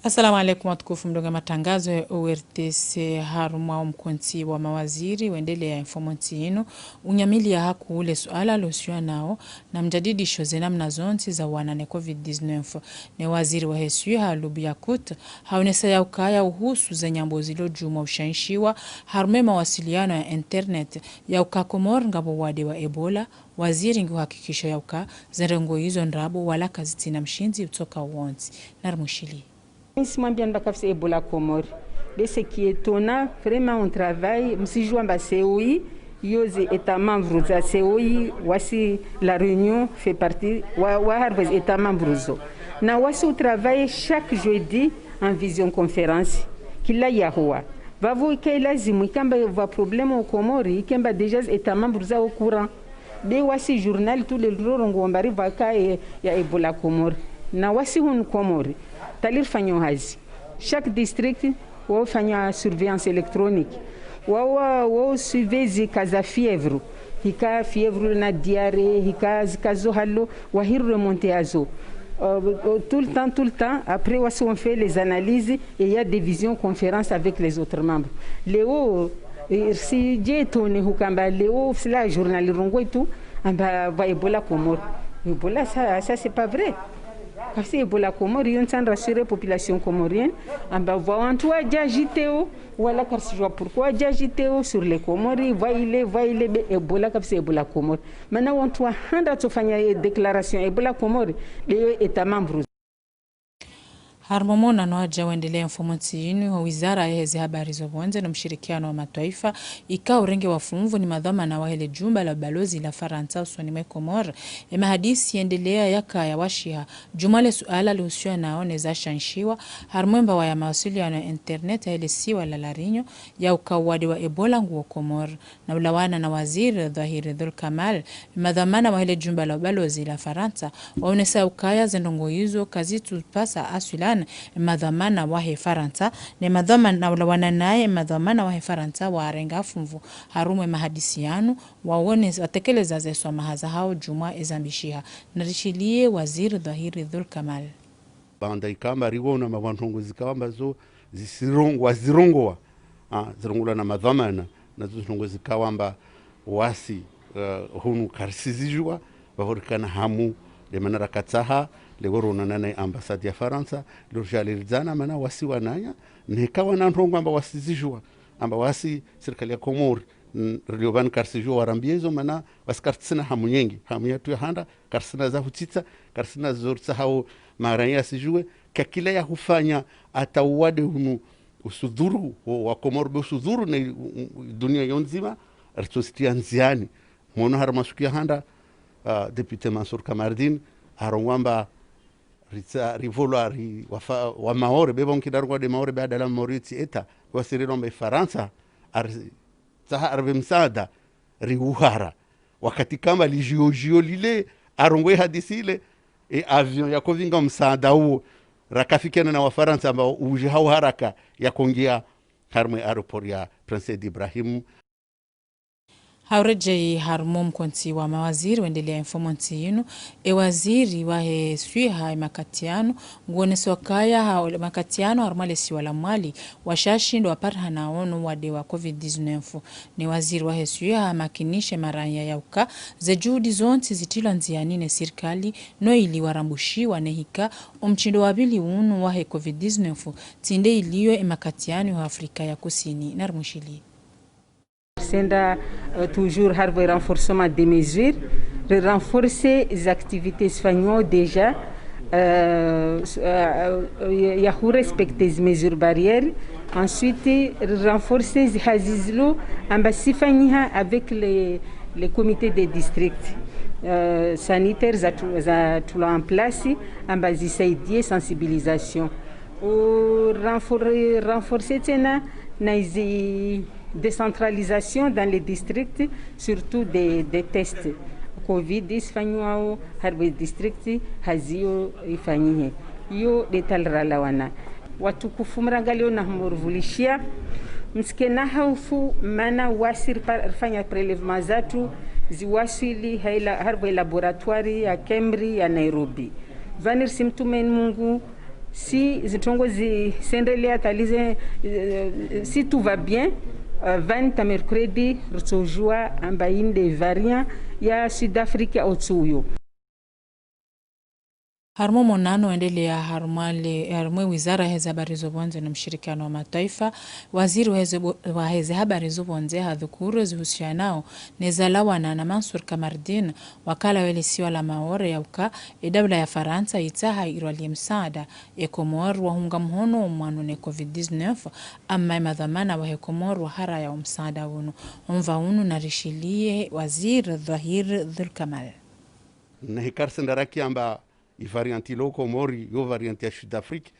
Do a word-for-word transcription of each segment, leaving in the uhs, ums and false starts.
Assalamu alaikum, watukufu mdungao matangazo ya O R T C. Harumwa omkontsi wa mawaziri wendelea mfumontsi yinu, unyamiliya hakuu le suala lohusiyanao na mjadidisho ze namna zontsi za uwana ne covid dix-neuf. Ne waziri wahe swiha Lubu Yakouti haonesa yaukaya uhusu ze nyambo zilo djumwa ushanshiwa harumwa mawasiliano ya internet, yauka Komori ngapvo wade wa Ebola, waziri nguhakikisho yauka ze ndrongoo izo ndrabo wala kazitsina mshindzi utsoka wontsi. Narimwishiliye. Nisi mwambiani ba kafisi Ebola Comores. Be ce qui est étonnant, vraiment on travaille, msijua mba C O I, yo ze États membres za C O I, wasi La Réunion fait partie, wa, wa harumwa ze États membres zo. Na wasi u travaille chaque jeudi en visioconférence. Kila yahuwa. Vavo ike lazimu ikamba va problème o Comores, ikamba déjà ze États membres za au courant. Be wasi journal tu le lilo rongoa mba ripvaka e, ya Ebola Comores. Na wasi hunu Comores. Tayari rifanya hazi. Chaque district, wao fanya surveillance électronique. Wao, wao, wao suivre zi cas za fièvre. Hika fièvre na diarrhée, hika zika zo halo, wahiri remonter azo. Euh, euh, tout le temps, tout le temps, après, wasi on fait les analyses et il y a des visioconférences avec les autres membres. Leo, euh, si je étonné hukamba leo, c'est la journal rongoa tu, amba va Ebola Comores. Ebola, ça, ça c'est pas vrai. Kafisi Ebola Comores, yo ntsan rassurer population comorienne, amba va wantru wadja agiter o, wala karisijua pourquoi wadja agiter o, sur les Comores, va ile, va ile, be Ebola, kafisi Ebola Comores. Mana wantru wa handa tsofanya ye déclaration Ebola Comores, be yo États membres. Harumwa monano wadja wendelea mfumontsi yinu, ho wizara yaheze habari zo pvondze no mshirikiano wa matwaifa, ika urenge wa funvu ni madhwamana wahele jumba la ubalozi la Farantsa usoni mwe Comores. E mahadisi yendelea yakaya washiha, djumwa le suala lihusiyanao ne za shanshiwa, harumwa mbawa ya mawasiliano ya internet yahele siwa la La Réunion, yauka uwade wa Ebola nguo Comores. Na ulawana na waziri Dhwahiri Dhulkamal, madhwamana wahele jumba la ubalozi la Farantsa, waonesa ukaya ze ndrongoo izo kazitsupasa aswilan madhwamana wahe Farantsa, ne madhwamana, na ulawana naye madhwamana wahe Farantsa warenga funvu harumwa e mahadisi yanu, waonesa, watekeleza ze swamaha zahao djumwa ezambishiha. Narishiliye waziri Dhwahiri Dhulkamal. Baanda ikamba riwona mapvo ndrongoo zikao amba zo zisirongoa, zirongoa. Ah, zirongoa na madhwamana, nazo ndrongoo zikao amba wasi, eh, hunu karisizijua, vavo rikana hamu, de mana rakatsaha, leo ronana na ambassade ya Farantsa, leo rijalirizana mana wasi wananya, neka wana ndrongoo amba wasizijua, amba wasi sirikali ya Comores, n-, rilio vani karisijua warambie zo mana, wasi karitsina hamu nyengi, hamu yatru ya handa, karisina za hutsitsa, karisina zo ritsahao maraya asijue, kakila ya hufanya ata uwade unu usudhuru, wa, wa Comores be usudhuru ne, u, u, dunia yo ndzima, ritsositia ndziani. Mwono harumwa suku ya handa, ah, député Mansour Kamardine, harongoa amba ritsa, rivolwa, ri, wafa, wa Maore, be vavo nkida rongoa de Maore, be adala Maore tsi État, wasi rirongoa amba Farantsa, ari, tsaha aripve msaada, riuhara. Wakati kamba li jio jio lile, arongoe hadisi ile, e avion yakovinga msaada uo, rakafikiana na Wafarantsa amba uje hau haraka yakongia harumwa e aéroport ya Prince Said Ibrahim. Hauredjei harumwa omkontsi wa mawaziri wendelea mfumontsi yinu, e waziri wahe swiha e makati yanu, nguonesa ukaya ha makati yanu harumwa le siwa la Mwali, washashi ndo waparihanao no wade wa covid dix-neuf. Ne waziri wahe swiha hamakinishe maraya yauka, ze juhudi zontsi zitilwa ndziani ne sirikali, no ili warambushiwa ne hika, omshindo wa pvili unu wahe covid dix-neuf, tsi nde ilio e makati yanu ho Afrika ya Kusini. Narimwishiliye. Senda, euh, toujours harumwa e renforcement des mesures, re renforcer ze activités zifanywao déjà, euh, s-, euh, euh, ya, ya hu respecter ze mesures barrières. Ensuite, re renforcer ze hazi zilo amba zifanyiha avec les, les comités des districts, euh, sanitaires za tu-, za tulwa en place, amba zisaidie sensibilisation. O renfor-, renforcer tsena na ezi décentralisation dans les districts, surtout des, des tests covid zifanywao harumwa e district, hazi yo ifanyihe. Yo de tali ralawana. Watukufu mrangalio na humorivulishia, msike na haufu mana wasi ripa-, rifanya prélèvement zatru, ziwaswili haila, harumwa e laboratoire ya KEMRI ya Nairobi. Vani risimtumaini Mungu, Si zitrongo zisendelea talize, eh, si tout va bien, eh, vani ta mercredi, ritsojua amba inde variant ya Sud Africa otsuyo. Harumwa monano endelea harumwa le, harumwa wizara heze habari zo pvondze no mshirikiano wa mataifa, waziri waheze bo-, waheze habari zo pvondze hadhukuru zihusianao neza lawana na Mansour Kamardine, wakala wele siwa la Maore yauka, e daula ya Farantsa yitsaha irwalie msaada e Komori wahunga mhono omwano ne covid dix-neuf, amma e madhwamana wahe Komori waharaya omsaada unu. Omva unu narishilie waziri Dhwahir Dhulkamal. Na hikari sendara kiamba i variant ilo Komori, yo variant ya Sud Afrique,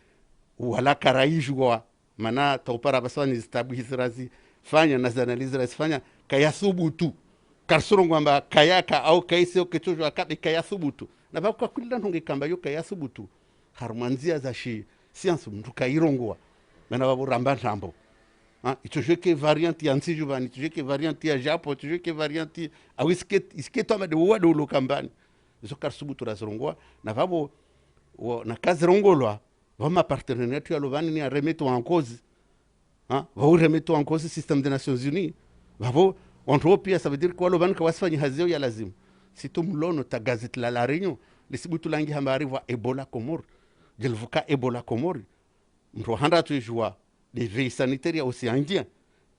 wala karaijua, mana taupara baswani zitabu hizi razifanya, na zanalizi razifanya, kayasubutu. Karsurongo amba kayaka au kaise oketsojo akabe kayasubutu. Na vaka kulila nonge kamba yo kayasubutu. Harumwa ndzia za shi science mndru kairongoa. Mana vavo ramba ntambo. Ha, itsojue ke variant ya ntsiju vani, itsojue ke variant ya Japon, itsojue ke variant, au isike, isike to amade uwade ulo kambani. Izo karsubutu razirongoa, na vavo, wo, na kazirongolwa, vavo ma partenaire yatru yalo vani ni aremetwa en cause. Ha? Vavo remetwa en cause système des Nations Unies. Vavo, wantru wo pia, ça veut dire que walo vani kawasifanyi hazi yao ya lazimu. Si tu mlono ta gazeti la La Réunion, lisibutu langi hamba arivwa Ebola Comores. Jelivuka Ebola Comores. Mndru wa handa atsuijua, de veille sanitaire ya Océan Indien.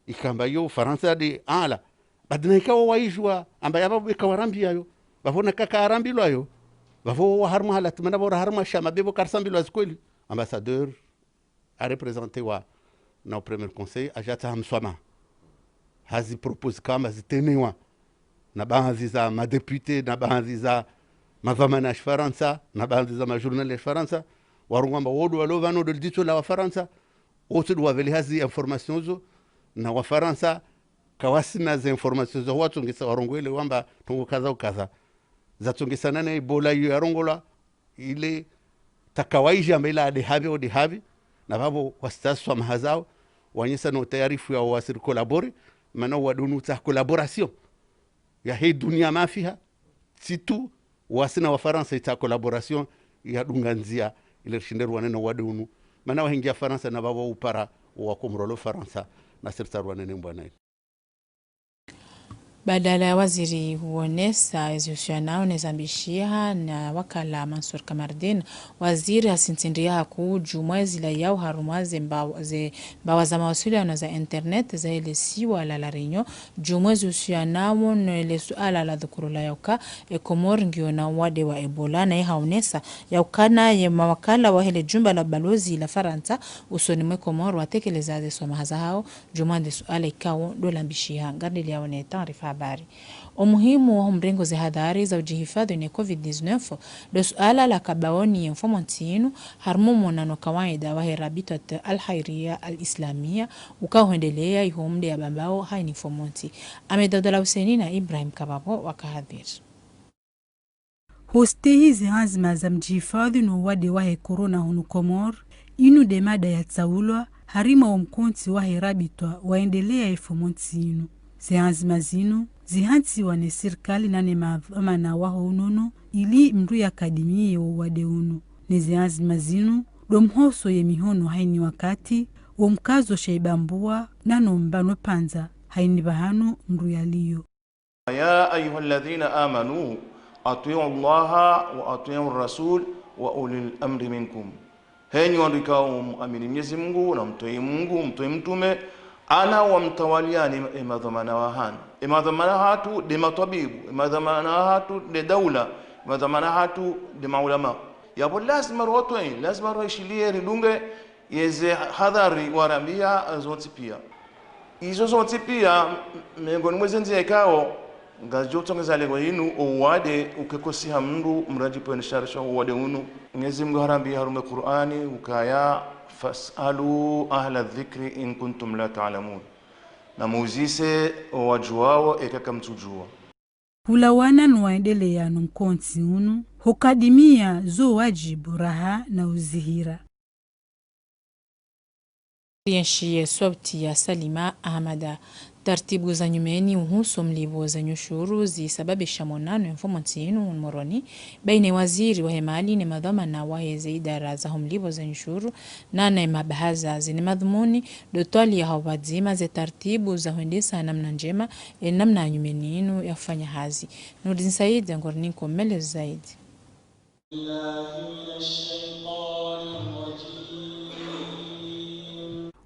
Ikamba yo Farantsa de ala. Badina ikawa waijua, amba ya vavo ikawa rambia yo. Vavo na kaka arambilwa yo. Vavo wa harumwa halati, mana vavo ra harumwa shama, bevo karisambilwa zikweli. Ambassadeur a représenté wa na o Premier Conseil, ajata hamswama. Hazi propose kamba zitenewa. Na baadhi za madéputé, na baadhi za madhwamana ya Shifarantsa, na baadhi za majournal ya Shifarantsa, warongoa amba wodo walo vano do liditso la Wafarantsa, wote do wavele hazi information zo, na Wafarantsa, kawasina ze information zo, watsongesa warongoele wamba trongo kadha ukadha. Zatsongesa nane Ebola iyo yarongolwa, ile ta kawaija amba ila ade havi, ode havi, na vavo wasitasi swamaha zao, wanyesa no utayarifu ya wasi ri collaborer, mana wade unu utsaha collaboration. Ya he dunia mafiha, si tu, wasi na Wafarantsa itsaha collaboration, ya dunga ndzia, ile rishinde rwane no wade unu. Mana wahingia Farantsa na vavo upara wa Komoro lo Farantsa, na sirtsa rwane ne mbwana ile. Badala ya waziri huonesa zihusianao ne zambishiha na wakala Mansour Kamardine, waziri hasintindria haku jumwa zila yao harumwa ze mbawa, ze mbawa za mawasiliano za internet za hele siwa la La Réunion, jumwa zihusianao ne le suala la dhukuru la yauka e Komori ngiyo na wade wa Ebola, na ye haonesa yauka na ye mawakala wa hele jumba la balozi la Farantsa usoni mwe Komori watekeleza ze swamaha zahao, jumwa nde suala ikao ndo lambishiha. Ngardeli yaone taarifa habari. Omuhimu wa humrengo ze hadhari za ujihifadhi ne covid dix-neuf, ndo suala la kabaoni ye mfumontsi inu, harumwa monano kawaida wa he Rabitat Al Khairiya Al Islamia, ukao hwendelea iho mde ya Bambao haini mfumontsi. Ahmed Abdallah Husseini na Ibrahim Kababo wakahadhiri. Hustehi ze anzima za mjihifadhi no wade wahe corona hunu Komori, inu de mada yatsaulwa, harimwa wo mkontsi wahe rabitwa waendelea ye mfumontsi inu. Ze anzima zinu, zihantsiwa ne sirikali nane madhwamana waho unono, ili mndru yakadimiye wo wade unu. Ne ze anzima zinu, do mhoso ye mihono haini wakati, wo mkazo sha ibambua, nano mbano pvandza, haini pvahanu mndru yaliyo. يا أيها الذين آمنوا أطيعوا الله وأطيعوا الرسول وأولي الأمر منكم. Henyi wandru ikao mwamini Mwenyezi Mungu, na mtwii Mungu, mtwii mtrume, ana wamtawaliani e madhwamana wahanyu. E madhwamana hatru de matwabibu, e madhwamana hatru de daula, e madhwamana hatru de maulama. Yapvo lazima ruwatwii, lazima ruwaishiliye ridunge, yeze hadhari warambia zontsi pia. Izo zontsi pia, m-, miongoni mwa ze ndzia ikao, ngajo tsongeza lengo inu, o wade ukekosiha mndru, mradi pvwe ni sharisha o wade unu. Mwenyezi Mungu harambia harumwa Qur'ani, ukaya, "فاسألوا أهل الذكر إن كنتم لا تعلمون." Na muuzise o wajuao eka kamtsujua. Hulawana no waendelea no mkontsi unu, hukadimia zo wajibu raha na uzihira. Yenshi ye sauti ya Salima Ahamada. Tartibu za nyumeni uhusu mlipvo ze nyushuru zisababisha monano ye mfumontsi inu Moroni, baina ye waziri wahe mali ne madhwamana wahe ze idara zaho mlipvo ze nyushuru, nane mabahazazi ne madhumuni, ndo twali ya hao pvadzima ze tartibu za hwendesa namna ndjema, ye namna ya nyumeni inu ya ufanya hazi. Nurdin Said, ngori ninko melezo zaidi.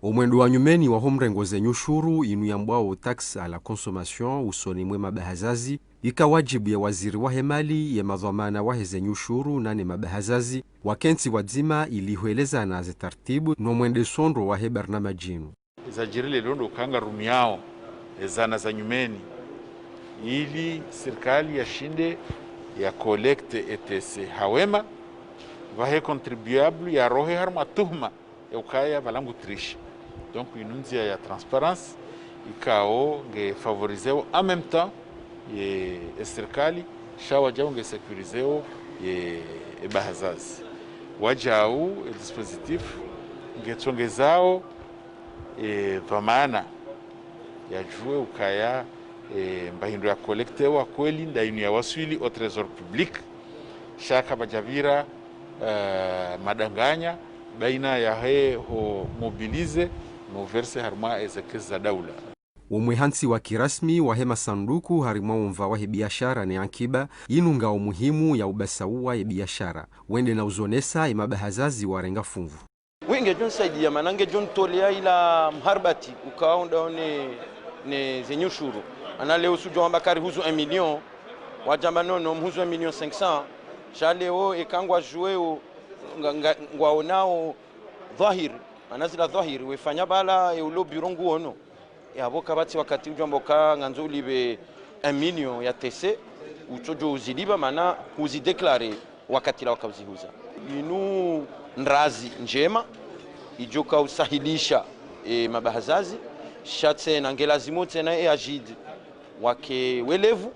Omwendo wa nyumeni waho mrengo ze nyushuru inu yambwao taxe à la consommation usoni mwe mabahazazi, ika wajibu ye waziri wahe mali ye madhwamana wahe ze nyushuru nane mabahazazi, wakentsi pvwadzima ili hwelezana ze tartibu no mwendeso ndro wahe barnamaji inu. Zadjiri leo ndo uka ngarumiao ezana za nyumeni, ili sirikali yashinde ya collecte E T C ha wema, pvahe contribuable yarohe harumwa tuhuma ya ukaya pvala ngu tricher. Donc, inu ndzia ya transparence, ikao nge favoriseo en même temps ye, ye sirikali, sha wajau nge sécuriseo ye, ye bahazazi. Wajau, e dispositif, nge tsongezao, e, dhwamana yajue ukaya, e, mba hindru ya collectewa kweli nda inu ya waswili au trésor public, sha kapvajapvira, e, madanganya baina yahe ho mobiliser no verser harumwa eze caisse za daula. Omwehantsi wa kirasmi wahe masanduku harimwa omva wahe biashara ne ankiba, inu ngao muhimu ya ubasauwa ye biashara, wende na uzonesa ye mabahazazi warenga funvu. Oui, ngejo nisaidia, mana ngejo nitolea ila mharbati ukao ndao ne, ne ze nyushuru. Mana leo sujua wamba kari huzu un million, wajamba non non, mhuzu un million cinq cents. Sha leo eka ngwajueo, nga, nga, ngwaonao dhwahiri, mana zila dhwahiri, wefanya pvala, e ulo bureau nguono. Yapvo kapvatsi wakati ujua mboka ngandzo ulipve un million ya T C, utsojo uzilipva, mana huzi déclarer wakati la waka uzihuza. Inu ndrazi ndjema, ijoka usahilisha, e, mabahazazi, sha tsena ngelazimu tsena e AGID wake welevu,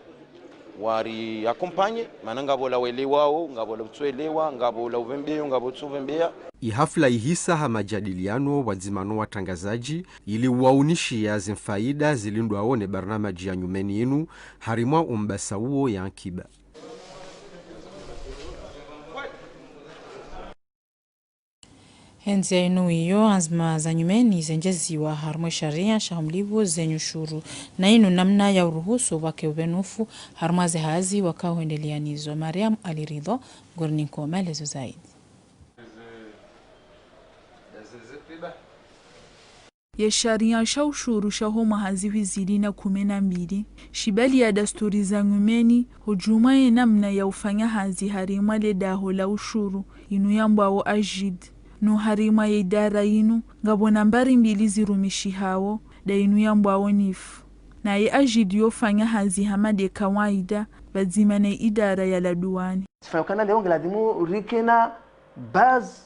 wari accompagner, mana ngapvo ola welewao, ngapvo ola utsuelewa, ngapvo ola upvembeyo, ngapvo utsupvembeya. Ihafla ihisa ha majadiliano pvwadzima no watrangazaji, ili uwaunishia ze mfaida zilindwao ne barnamaji ya nyumeni inu, harimwa ombasauwo ya ankiba. He ndzia inu iyo, anzima za nyumeni zenjeziwa harumwa e sharia shaho mlipvo ze nyushuru, na inu namna ya uruhusu wake upvenufu harumwa ze hazi wakao hwendelea nizo. Mariam Ali Ridho, ngori ninko melezo zaidi. Ye sharia sha ushuru shaho mwaha zihwi zili na kume na mbili, shibali ya dasturi za nyumeni, hujumwa ye namna ya ufanya hazi harimwa le daho la ushuru, inu yambwao AGID, no harimwa ye idara inu, ngapvo nambari mbili zirumishihao, nda inu yambwao NIF. Naye AGID yofanya hazi hama nde kawaida, pvadzima ne idara ya la douane. Sifanya ukana leo ngiladhimu rikena base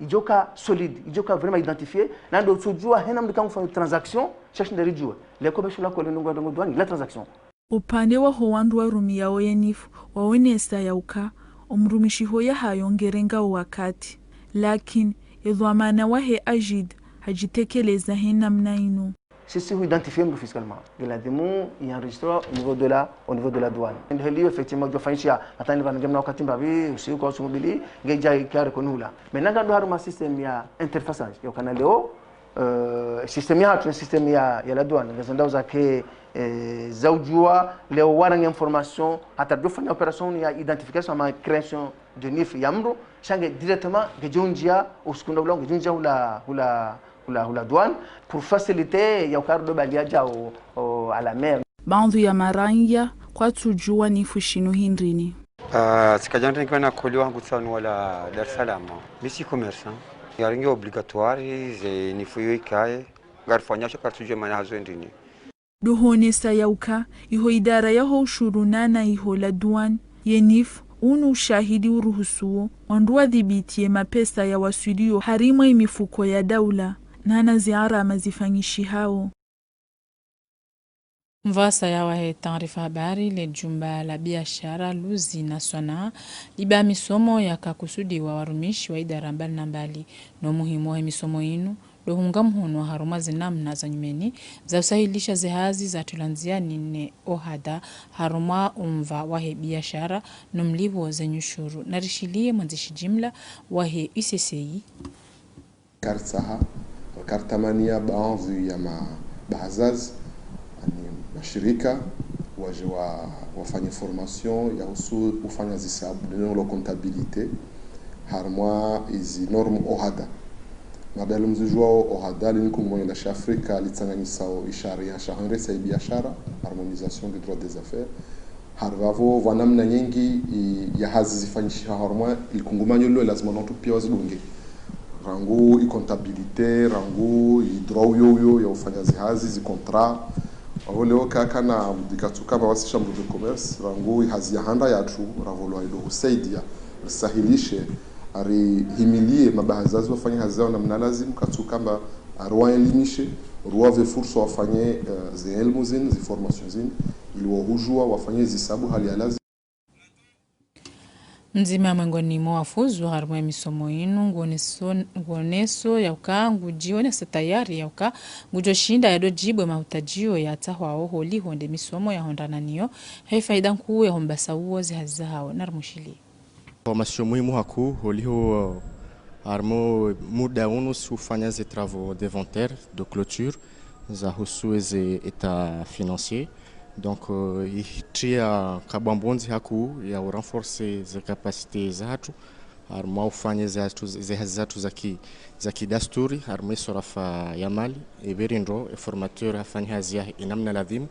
ijoka solide, ijoka vraiment identifiée, na ndo utsujua hena mndru kangufanya transaction, sha shinde rijue. Leko besho lako le ndongo ndongo douane, la transaction. Upande waho wandru warumiao ye NIF, waonesa ya uka, omrumishiho yahayo ngerengao wakati. Lakini, edhwamana wahe AGID, hajitekeleza he namna inu. Sisi hu identifier mndru fiscalement. Ngiladhimu i enregistrer au niveau de la, au niveau de la douane. Ndo heli iyo effectivement ujofanyisha, hata ni pvanu ngemna wakati mbapvi, usiku au usiku mbili, ngeja ika reconnu hula. Maintenant ngando harumwa système ya interfaçage, ya ukana leo, euh, système yahatru, système ya, ya la douane, ngezendao zake, eh, za ujua, leo wana nge information, hata ujofanya opération ya identification ama création de NIF ya mndru, sha nge directement, ngejo unjia, usiku nda ula, ngejo unjia hula, hula, hula, hula douane, pour faciliter ya ukari ndo bali yaja o, o, à la mer. Baadhwi ya maraiya, kwatsujua NIF shinu hindrini. Ah, tsikaja ndrenge wana koli wangu tsanu wala Dar es Salaam. Mi si commerçant. Yaringi obligatoire, ze NIF yo ikaye. Ngarifanya sha karitsujua mana hazo hindrini. Ndo honesa ya uka, iho idara yaho ushuru nana iho la douane, ye NIF, unu ushahidi uruhusuo, wandru wadhibiti ye mapesa ya waswiliyo harimwa imifuko ya daula, nana ziarama zifanyishihao. Mvasa ya wahe taarifa habari, le jumba la biashara, luzi na swanaa, liba misomo yakakusudiwa warumishi wa idara mbali na mbali, no muhimu wahe misomo inu, ndo hunga mhono harumwa zinamna za nyumeni za usahilisha zehazi zatulwa ndziani ne OHADA harumwa omva wahe biashara no mlipvo ze nyushuru. Narishiliye mwandzishi jimla wahe U C C I. Karitsaha, karitamania baadhwi ya mabahazazi, ani mashirika, waje wa, wafanye formation ya husu ufanya zisabu, neno la comptabilité, harumwa izi norme OHADA. Madali mzijuao OHADA lini kungumanyo la sha Afrika litsanganyisao isharia sha hwendesa ibiashara, harmonisation du droit des affaires. Harivavo vwa namna nyengi i, ya hazi zifanyishiha harumwa ikungumanyo lilo, lazima no wantru pia wazidunge. Rangu i comptabilité, rangu i droit uyo uyo ya ufanya zihazi, zi contrat. Wavo leo kakana mdika tsukamba wasi Chambre de Commerce, rangu i hazi ya handa yatru, ravo lwa ido husaidia, risahilishe, arihimilie mabahazazi wafanye hazi yao namna lazimu, katsukamba ariwaelimishe, ruwave fursa wafanye, eh, ze elimu zini, zi formation zini, ili wahujua wafanye zisabu hali ya lazimu. Mdzima mwengoni mwa wafuzu harumwa ye misomo inu, nguoneso, nguoneso ya uka ngujionesa tayari ya uka ngujo shinda yado jibu ye mahutajio ya tsahwao holiho nde misomo ya hondrana niyo, he faida nkuu ya hombasa uo zihazi zahao. Narimushili. Formation muhimu hakuu holiho, uh, harumwa muda unu si ufanya ze travaux d'inventaire, de clôture, za husu ze état financier. Donc, euh, itria kabambonzi hakuu ya u renforcer ze capacités zahatru, harumwa ufanya ze hatru, ze hazi zahatru za ki, za kidasturi, harumwa e swarafa ya mali, e beri ndo, e formateur hafanya hazi ya inamna ladhimu,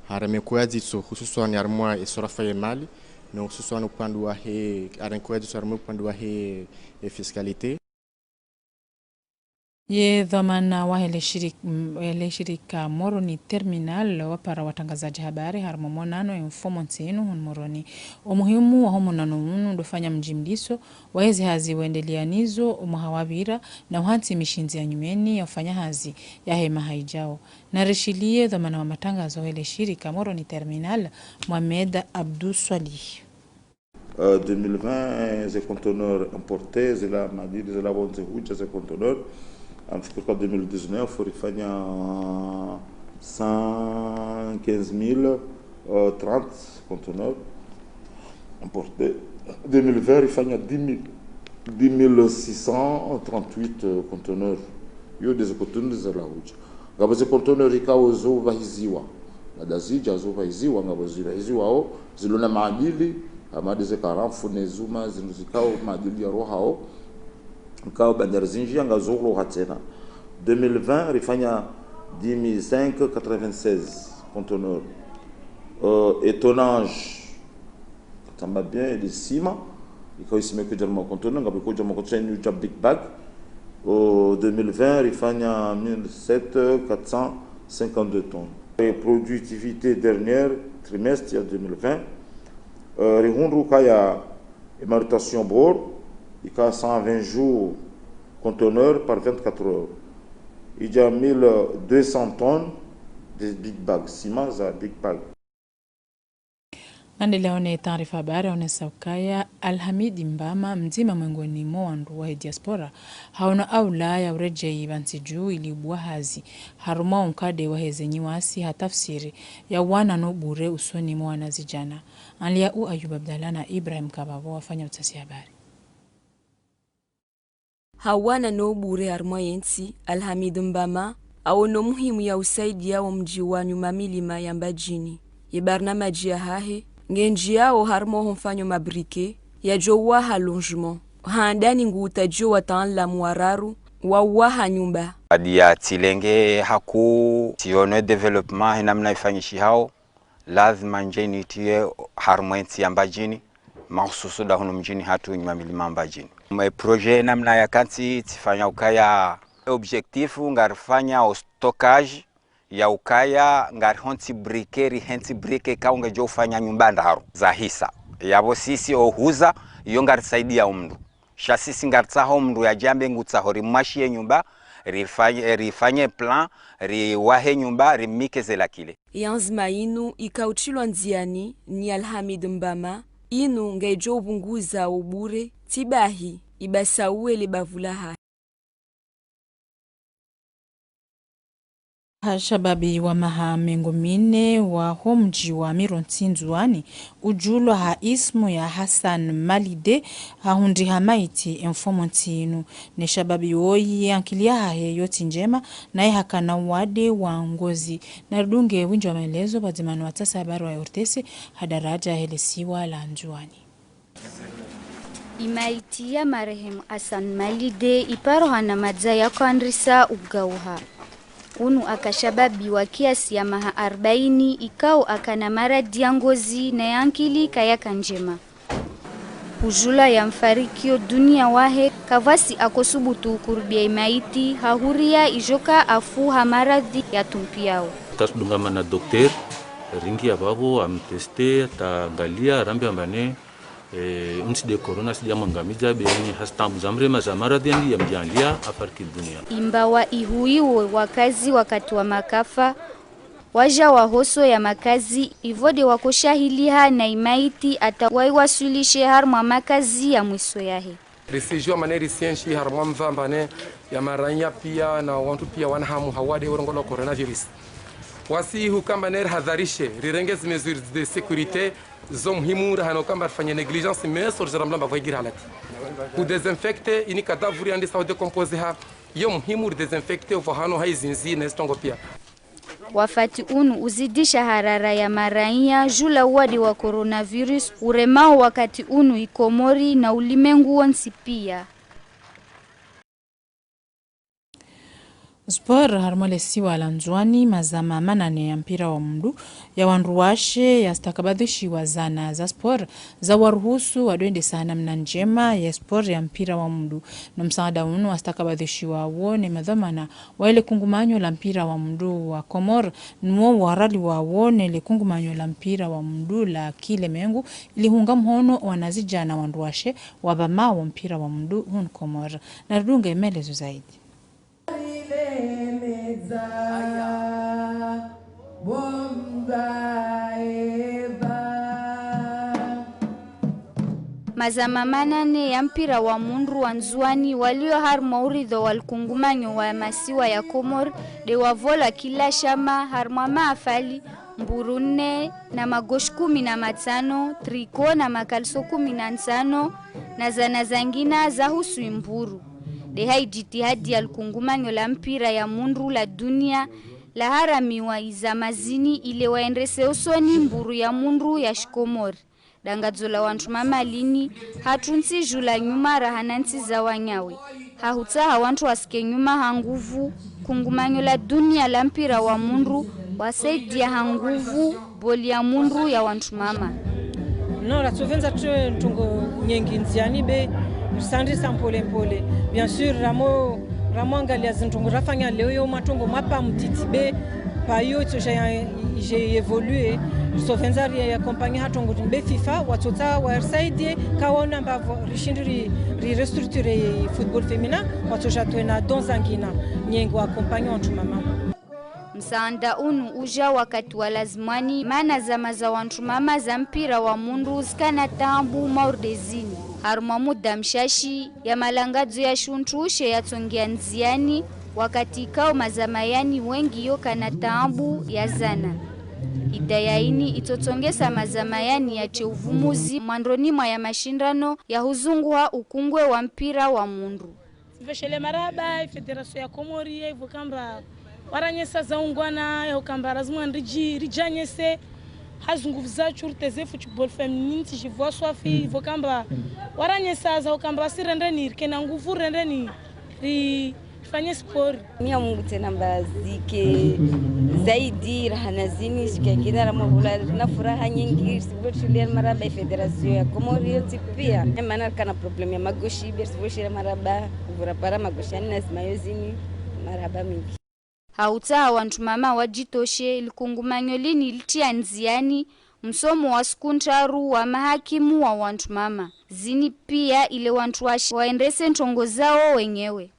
harumwa e kuyadzitso, hususwani harumwa e swarafa ya mali, no hususwani upande wahe, harumwa e kuyadzitso harumwa upande wahe, e fiscalité. Ye dhwamana wahe le shirik-, m-, le shirika Moroni Terminal wapara watrangazadji habari harumwa monano ye mfumontsi inu hunu Moroni. Omuhimu waho monano unu ndo ufanya mjimliso wahe zihazi wendelea nizo omwaha wapvira na uhantsi mishindzi ya nyumeni ya ufanya hazi yahe maha ijao. Narishiliye dhwamana wa matrangazo wahe le shirika Moroni Terminal, Mohamed Abdou Swalih. Euh, deux mille vingt, ze conteneurs importés, zila madili, zila pvondze hudja ze conteneurs. Amfikiri ka deux mille dix-neuf, rifanya cent quinze mille, euh, trente conteneurs importés. Deux mille vingt, rifanya dix mille, dix mille six cent trente-huit, euh, conteneurs. Yo nde ze conteneurs zila hudja. Ngapvo ze conteneurs ikao zo pvahiziwa. Mada zidja zo pvahiziwa, ngapvo zipvahiziwao, zilo na madili, hama nde ze karamfu ne zuma, zinu zikao madili ya rohao, ikao bandari zindji ya ngazo roha tsena. Deux mille vingt, rifanya dix mille cinq quatre-vingt-seize conteneurs. Euh, et tonnage, tamba bien, e de sima, ikao isima ke djarma conteneur, ngapvo ko djarma conteneur inu dja big bag. O deux mille vingt, rifanya mille sept quatre cent cinquante-deux tonnes. E productivité dernière trimestre ya deux mille vingt, euh, rihundru kaya e manutention bord, ika cent vingt jours conteneur par vingt-quatre heures. Idja mille deux cents tonnes de big bag, sima za big bag. Ngandelea one taarifa habari, onesa ukaya Alhamidi Mbama, mdzima mwengoni mwa wandru wahe diaspora, haono aula ya uredjei pvantsi dju ili ubua hazi, harumwa unkade wahe ze nyiwasi ha tafsiri ya uwana no bure usoni mwa wanazidjana. Anliya u Ayub Abdallah na Ibrahim Kababo wafanya utafsiri habari. Ha uwana no bure harumwa yentsi, Alhamid Mbama, aono muhimu ya usaidia wo mdji wa Nyuma Milima ya Mbadjini. Ye barnamaji yahahe, ngendjiyao harumwa ho mfanyo mabrike, yadjo waha logement. Handani ngu utadjio wataanlamu wararu, wa uwaha nyumba. Adi ya tsilenge hakuu, tsiono développement, he namna ifanyishihao. Lazima ndje nitiye harumwa entsi ya Mbadjini, mahususu nda hunu mdjini hatru Nyuma Milima Mbadjini. Mwe projet namna ya kantsi tsifanya ukaya objectif ngarifanya o stockage ya ukaya ngarihontsi brique, rihentsi brique ikao ngedjo ufanya nyumba ndraru za hisa. Yapvo sisi ohuza, iyo ngarisaidia o mndru. Sha sisi ngaritsaho mndru yadje ambe ngutsaho rimwashiye nyumba, rifanye, rifanye plan, riwahe nyumba, rimnike ze lakile. Yanzima inu ikao utrilwa ndziani ni Alhamid Mbama, inu ngedjo ubunguza ubure, tsibahi, ibasa uwele bavulaha. Ha shababi wa maha mengo mine wa ho mdji wa Mirontsi Ndzuwani, udjulwa ha ismu ya Hassan Malide, hahundriha maiti emfumontsi inu. Ne shababi woyi ankili yahahe yotsi ndjema, naye hakana uwade wa ngozi. Naridunge windji wa maelezo pvadzima no watsasa habari wa O R T C, ha daraja yahe lesiwa la Ndzuwani. Imaiti ya marehemu Hassan Malide iparoha na madza ya kwandrisa ugauha. Unu aka shababi wa kiasi ya maha arbaini, ikao akana maradhi ya ngozi na ya ankili kayaka ndjema. Hudjulwa ya mfarikio dunia wahe, kapvatsi akosubutu ukurubia imaiti, hahuria idjoka afu ha maradhi ya tumpiyao. Tasudungama na docteur, ringi ya pvapvo, amteste, atangalia, arambe amba ne, eh, untsi de corona, tsi de amwangamidza, be ni hasi tambu za mrema za maradhi yandi yamdjaanlia, afariki dunia. Imbawa ihuiwe wakazi wakati wa makafa, wadja wahoso ya makazi, ivo de wakoshahiliha na imaiti ata waiwaswilishe harumwa makazi ya mwiso yahe. Risijua mane risienshi harumwa mva amba ne ya maranya pia na wantru pia wana hamu ha uwade urongoa coronavirus. Wasi hukamba ne rihadharishe, rirenge zi mesures de sécurité, zo muhimu, rahana ukamba rifanye négligence, mais so rizora mlamba vwa igira halati. Ku désinfecter, ini cadavre yandisa udécomposer ha, yo muhimu ri désinfecter, uvo hano ha izindzi, ne zitrongo pia. Wafati unu uzidisha harara ya maranya, djula uwade wa coronavirus, uremao wakati unu i Komori na ulimengu wontsi pia. Sport, harumwa lesiwa la Ndzuwani, mazama manane ya mpira wa mundru ya wandru washe yastakabadhishiwa zana za sport za waruhusu wadwendesa namna ndjema ya sport ya mpira wa mundru. No msaada unu wastakabadhishiwa wo ne madhwamana wa ile kungumanyo la mpira wa mundru wa Komor, nuwo waraliwa wo ne le kungumanyo la mpira wa mundru la kilemengu, ili hunga mhono wanazidjana wandru washe wapvamao mpira wa mundru hunu Komor. Naridunge maelezo zaidi. Mazama manane ya mpira wa mundru wa Ndzuwani walio harumwa uridho wa likungumanyo wa masiwa ya Komor de wavolwa kila shama harumwa mahafali, mburu nne na magoshi kumi na matsano, triko na makaliso kumi na ntsano, na zana zangina zahusu imburu. De ha idjitihadi ya likungumanyo la mpira ya mundru la dunia, laharamiwa izama zini ile waendese usoni mburu ya mundru ya shikomori. Dangadzo la wantru mama lini, hatru ntsi djula nyuma rahana ntsi za wanyawe. Hahutsaha wantru wasike nyuma ha nguvu, kungumanyo la dunia la mpira wa mundru, wasaidia ha nguvu, boli ya mundru ya wantru mama. Non, ratsovendza tru-, ntrongo nyengi ndziani be, risandrisa mpole mpole. Bien sûr, ramo, ramo angalia zintrongo rafanya leo yo matrongo mapa mtiti be, pa yo itsoja ya, ije évoluer, risovendza ri accompagner ha trongo be FIFA, watsotsa wa R C I D, kawaona mbapvo, rishindi ri, ri restructurer football féminin, watsoja twena don zangina, nyengo accompagner wantru mama. Msaanda unu uja wakati wa lazimwani, mana zama za wantru mama za mpira wa mundru zikana taabu mauri de zini. Harumwa muda mshashi ya malangadzo ya shuntrushe yatsongea ndziani, wakati ikao mazama yani wengi yokana taabu ya zana. Idaya ini itsotsongesa mazama yani yache uvumuzi mwandoni mwa ya mashindrano ya huzunguha ukungwe wa mpira wa mundru. Sivoshelea marahaba i fédération ya Komori, ivo kamba waranyesa za ungwana, ya ukamba lazima ndriji, rijanyese, ha zinguvu zatru riteze football féminin, tsi jivwa swafi, ivo kamba waranyesa za ukamba wasi rendeni, rikena nguvu rendeni, ri, rifanye sport. Mia Mungu tsena mbazike zaidi, rahana zini, shikakina, ramavula, rina furaha nyengi, sivoshelea marahaba i fédération ya Komori yontsi pia. Emana rikana problème ya magoshi, be sivoshelea marahaba, vura para magoshi, yani lazima yo zini, marahaba mingi. Hautsaha wantru mama wajitoshe, likungumanyo lini litia ndziani msomo wa siku ntraru wa mahakimu wa wantru mama. Zini pia ile wantru washe waendese ntrongo zao wenyewe.